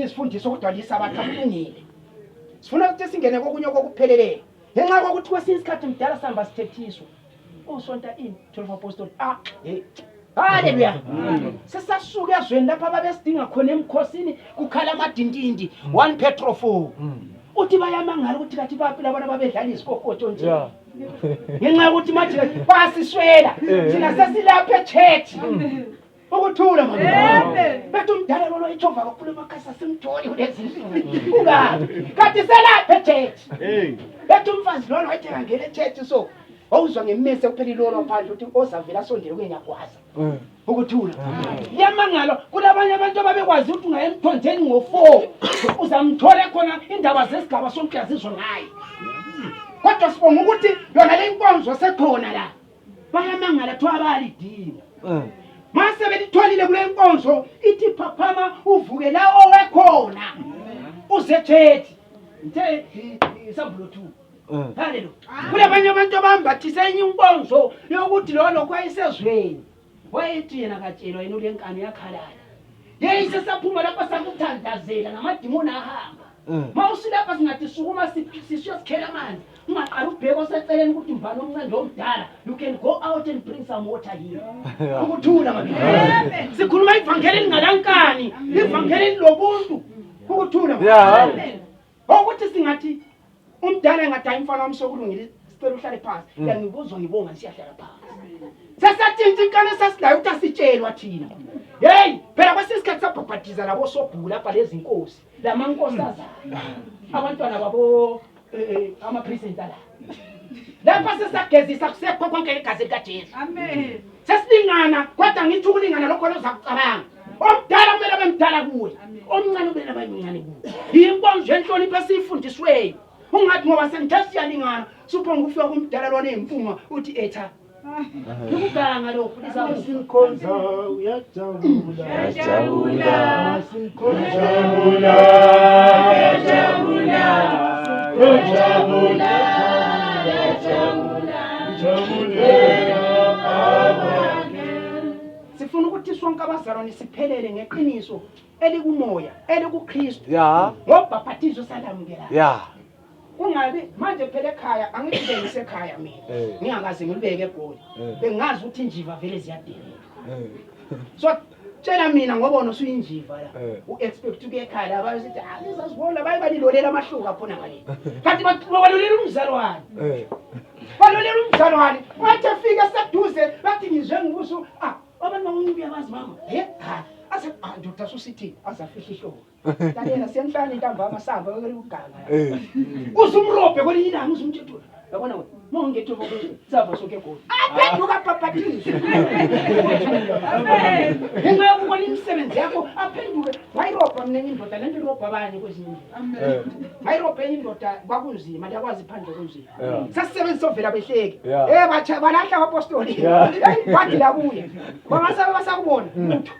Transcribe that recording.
Izifundiso kodwa lisabatha kulungile. Sifuna ukuthi singene kokunye kokupheleleyo. Ngenxa kokuthi kwesinye isikhathi mdala sihamba sithethiswa. Usonta ini? 12 apostoli. Ah, hey. Haleluya. Sesasuka ezweni lapha ababesidinga khona emkhosini kukhala amadindindi 1 Petro 4. Uthi bayamangala ukuthi kathi baphi labana babedlala izikokotsho nje. Ngenxa yokuthi manje basiswela. Thina sesilapha echurch. Ukuthula mama. Amen. Bethi umdala lolo ejova kakhulu emakhasi asimtholi kulezi nsuku. Ungabi. Kanti selapha echurch. Hey. Bethi umfazi lona wathi angena echurch so wawuzwa ngemmese kuphela ilolo phandle ukuthi ozavela asondele kuye ngiyagwaza. Ukuthula. Liyamangala kulabanye abantu ababekwazi ukuthi ungaye emthonjeni ngo-4 uzamthola khona indaba zesigaba sonke uyazizwa ngaye. Kodwa sibonga ukuthi yona le nkonzo sekhona la. Bayamangala kuthiwa bayalidinga. Mase belitholile kule nkonzo ithi phaphama uvuke la owekhona. Uze chethi. Ngithe isambulo 2. Haleluya. Kulabanye abantu abambathisa enye inkonzo yokuthi lo lokho ayisezweni. Wayethi yena katshelwa yena ulenkani uyakhalala. Yeyi sesaphuma lapha sakuthandazela namadimoni ahamba. Ma usilapha singathi sukuma sisuya sikhela amanzi. Ungaqala ubheke oseceleni ukuthi mbani omncane omdala. You can go out and bring some water here. Ukuthula mabili. Sikhuluma ivangeli elingalankani, ivangeli elilobuntu. Ukuthula. Ukuthi singathi umdala engathi hayi mfana wami sokulungile sicela uhlale phansi. Uyangibuzwa ngibonga siyahlala phansi. Sesatshintsha inkani esasilayo ukuthi asitshelwa thina. Hey, phela kwesinye isikhathi sabhabhadiza labo sobhuku lapha lezi nkosi, lamankosazana. Abantwana babo ama-president ala. Lapha sesagezisa kusekho konke igazi likaJesu. Amen. Sesilingana kodwa ngithi ukulingana lokho lozakucabanga. Omdala kumele abe mdala kuwe, omncane kumele abe mncane kuwe. Yinkonzo yenhlonipho esiyifundisweyo. Ungathi ngoba sengithe siyalingana, suphonga ufika kumdala lona eyimpunga uthi etha. Ngikuganga lokhu lizakufa. Masimkhonza uyajabula. Uyajabula. Masimkhonza uyajabula. Uyajabula. Ujabulela abakhe. Sifuna ukuthi sonke abazalwane siphelele ngeqiniso elikumoya, elikuKristu. Ya. Ngobhaphathizo salamukela. Ya. Kungabi manje phela ekhaya angithi bengisekhaya mina. Ngingakaze ngilibeke eGoli. Bengazi ukuthi injiva vele ziyadelela. So tshela mina ngoba wona usuyinjiva la. U-expect ukuya ekhaya la bayosithi ah lizazibona baye balilolela amahluka khona ngale. Kanti balolela umzalwane. Balolela umzalwane. Wathi efika seduze bathi ngizwe ngibuso ah abantu bakuncubi uyabazi mama. He ha ase ah ndoda susithi azafihla ihloko. Lalela siyanhlana intambama sihamba ukuganga. Uzumrobhe kwelinye ilanga uzumtshethula. Yabona wena uma ungethu sihamba sonke eGoli. Aphenduka abhabhathiswe. Ngenxa yokubona imisebenzi yakho aphenduke. Wayirobha mina enye indoda lento irobha abanye kwezinye indlela. Wayirobha enye indoda kwakunzima liyakwazi phandle kunzima. Sasisebenzisa ovela behleki. Eh bacha balahla abapostoli. Ibhadi labuya. Bangasabe basakubona. Lutho.